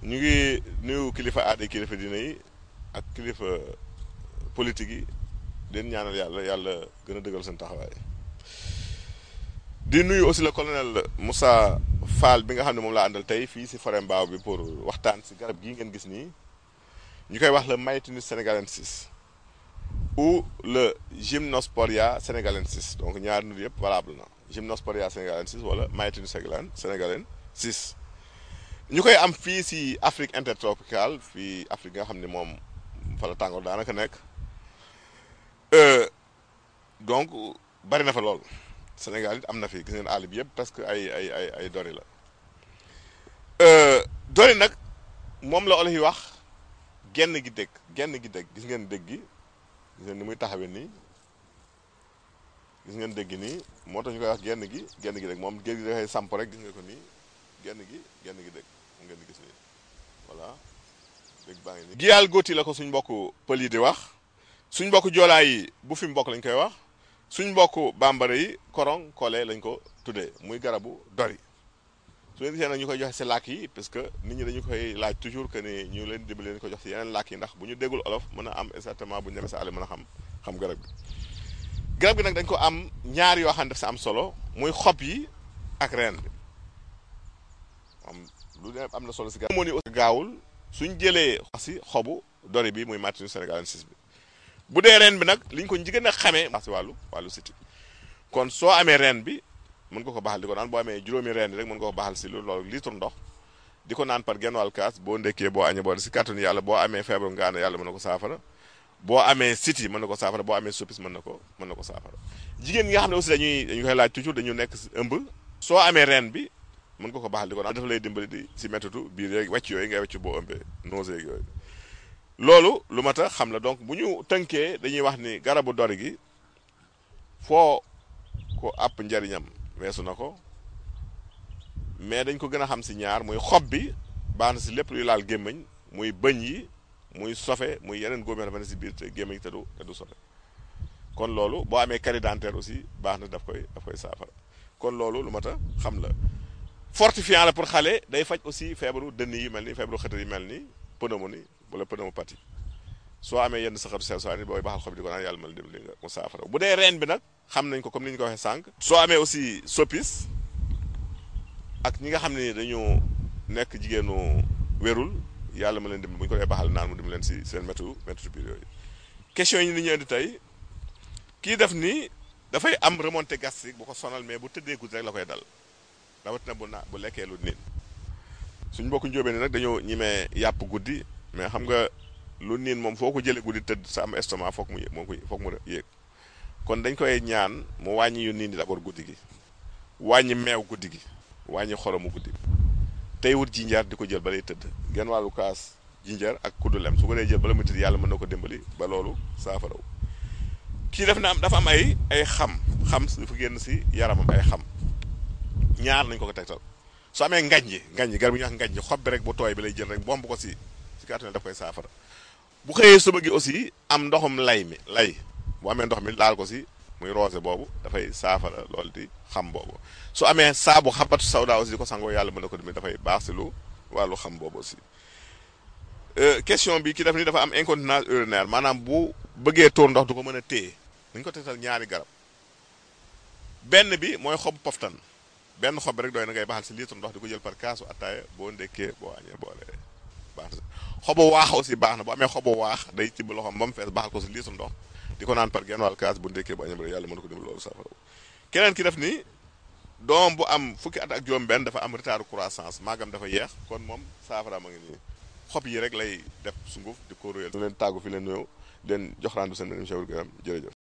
ñu ngi nuyu kilifa aada kilifa diine yi ak kilifa politique yi den ñaanal yàlla gën a dëggal seen taxawaay di nuyu aussi le colonel Moussa Fall bi nga xam ne moom laa àndal tey fii si forêt Mbao bi pour waxtaan si garab gii ngeen gis nii ñu koy wax le Maïturnus sénégalensis ou le Gymnosporia sénégalensis donc ñaar nit yëpp valable na Gymnosporia sénégalensis wala Maïturnus sénégalensis ñu koy am fii si Afrique intertropicale fii Afrique nga xam ne moom fa la tàngoor daanaka nekk donc bari na fa lool Sénégal it am na fi gis ngeen àll bi yëpp parce que ay dori la dori nag moom la olof yi wax genn gi dégg gis ngeen dégg gi gis ngeen ni muy taxawee nii gis ngeen dégg nii moo tax ñu koy wax genn gi dégg moom géej gi dafay samp rek gis nga ko nii genn gi dégg mu ngeen di gis nii voilà dégg baa ngi nii giyaal góoti la ko suñ mbokk pël yi di wax suñ mbokk joolaa yi bu fi mbokk lañ koy wax suñ mbokk bambara yi korong kole lañ ko tuddee muy garabu dori su leen gisee nag ñu koy joxe si làkk yi parce que nit ñi dañu koy laaj toujours que ni ñu leen dimbali leen ko jox si yeneen làkk yi ndax bu ñu déggul olof mën a am exactement bu ñu demee sa àll mën a xam garab gi nag dañ ko am ñaar yoo xam ne daf si am solo muy xob yi ak reen bi lu ne am na solo si garab moo ni aussi gaawul suñ jëlee si xobu dori bi muy Maïturnus sénégalensis bi bu dee reen bi nag liñ ko njëkk a xamee si wàllu siti kon soo amee reen bi mën nga ko baxal di ko naan boo amee juróomi reen rek mën nga ko baxal si loolu litre ndox di ko naan par genn wàll kaas boo ndekkee boo añee boo si kàttanu yàlla boo amee feebar nga ne yàlla mën na ko saafara boo amee siti mën na ko saafara boo amee soppis mën na ko saafara jigéen ñi nga xam ne aussi dañu koy laaj toujours dañu nekk ëmb soo amee reen bi mën nga ko baxal di ko naan dafa lay dimbali di si méttitu biir yeeg wecc yooyu ngay wecc boo ëmbee nausée yooyu loolu lu mat a xam la donc bu ñu tënkee dañuy wax ni garabu dori gi foo ko àpp njariñam weesu na ko mais dañ ko gën a xam si ñaar muy xob bi baax na si lépp luy laal gémmiñ muy bëñ yi muy sofe muy yeneen góom yoo xam ne si biir te gémmiñ te du sofe kon loolu boo amee carie dentaire aussi baax na daf koy saafara kon loolu lu mat a xam la fortifiant la pour xale day faj aussi feebaru dënn yi mel ni feebaru xëtër yi mel ni pneumonie wala pneumopathie soo amee yenn saxatu sew soo ni booy baxal xob di ko naan yàlla mal dem li nga mu saafara bu dee reen bi nag xam nañ ko comme ni ñu ko waxee sànq soo amee aussi soppis ak ñi nga xam ne dañu nekk jigéenu wérul yàlla ma leen dem bu ñu ko dee baxal naan mu dem leen si seen méttu biir yooyu question yi ni ñu indi tey kii def ni dafay am remontée gastrique bu ko sonal mais bu tëddee guddi rek la koy dal rawatina bu lekkee lu niin suñ mbokku njóobee ni nag dañoo ñimee yàpp guddi mais xam nga lu niin moom foo ko jëlee guddi tëdd sa am estomac foog mu yéeg kon dañ koy ñaan mu wàññi yu niin di d'abord guddi gi wàññi meew guddi gi wàññi xoromu guddi gi tey wut jinjar di ko jël ba lay tëdd genn wàllu kaas jinjar ak kuddu lem su ko dee jël bala muy tëdd yàlla mën na ko dimbali ba loolu saafaraw kii dafa am ay xam dafa génn si yaramam ay xam ñaar nañ ko tegtal su amee ngañ garab bi ñuy wax ngañ xob bi rek bu tooy bi lay jël rek bomb ko si kàttan daf koy saafara bu xëyee suba gi aussi am ndoxum lay bu amee ndox mi laal ko si muy roose boobu dafay saafara loolu di xam boobu su amee saabu xabatu sawda aussi di ko sangoo yàlla mën na ko dimi dafay baax si lu wàllu xam boobu aussi question bi ki def ni dafa am incontinence urinaire maanaam bu bëggee tuur ndox du ko mën a téye dañ ko tegtal ñaari garab benn bi mooy xobu poftan benn xob bi rek doy na ngay baxal si litre ndox di ko jël par kaasu attaaya boo ndekkee boo añee boo reeree baax na xobu waax aussi baax na bu amee xobu waax day tibb loxoom ba mu fees baxal ko si litre ndox di ko naan par genn wàll kaas bu ndekkee bu añee ba yàlla mën na ko dimbali loolu saafara keneen ki def ni doom bu am fukki at ak juróom benn dafa am retard croissance maagam dafa yeex kon moom saafara ma ngi nii xob yi rek lay def sunguf di ko róyal leen tàggu fi leen nuyoo leen jox randu seen beneen jërëjëf